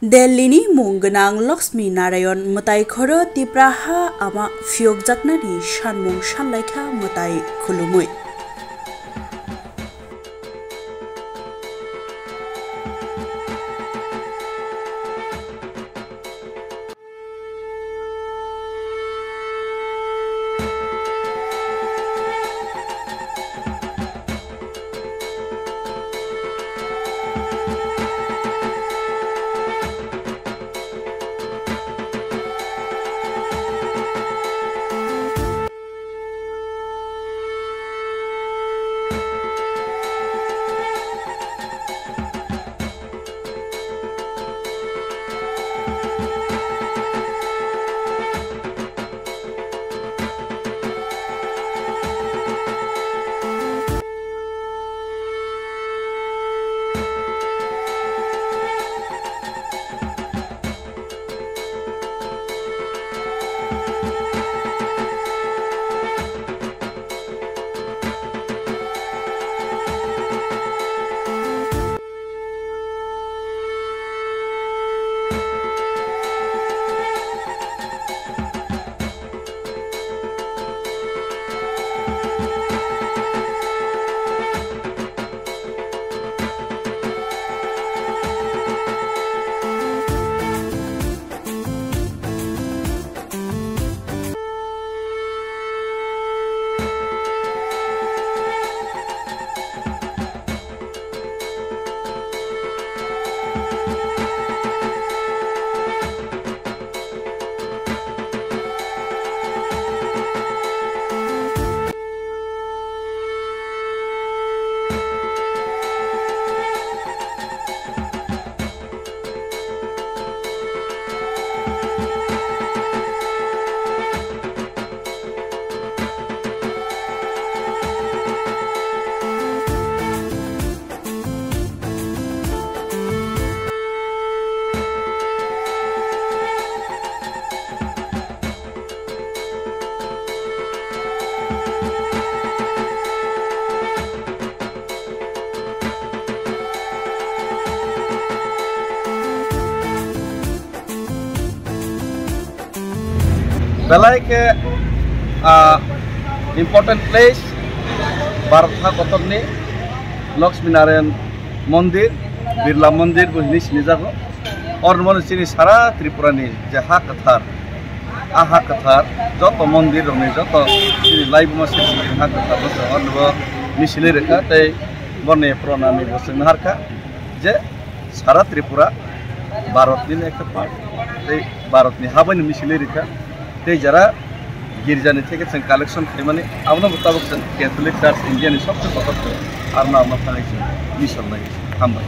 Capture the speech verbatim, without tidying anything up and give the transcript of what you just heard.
Delhi ni mung gwnang Lakshmi Narayan mwtai khoro Tipra ha ama phiyokjaknani sanmung sanlaikha mwtai khulumwi. Belai khe, ah, important place, Bharat ha kotorni Lakshmi Narayan Mondir, Birla Mondir bo hinwi sinijago. Oro no chini sara Tripura ni je ha kwthar, a ha kwthar, joto mondir rok ni, joto chini laibuma sini ha kwthar no chwng oro no bo misilwi rwkha tei borni pranami bo chwng naharkha je sara Tripura Bharat ni ekta part, tei Bharat ni ha bai no misilwi rwkha. Tei jara girja ni theke chwng collection khaimani, abono bo tabuk chwng Catholic Church India ni sobse kotor se, arno ama thangwi chwng mission nai. Hambai.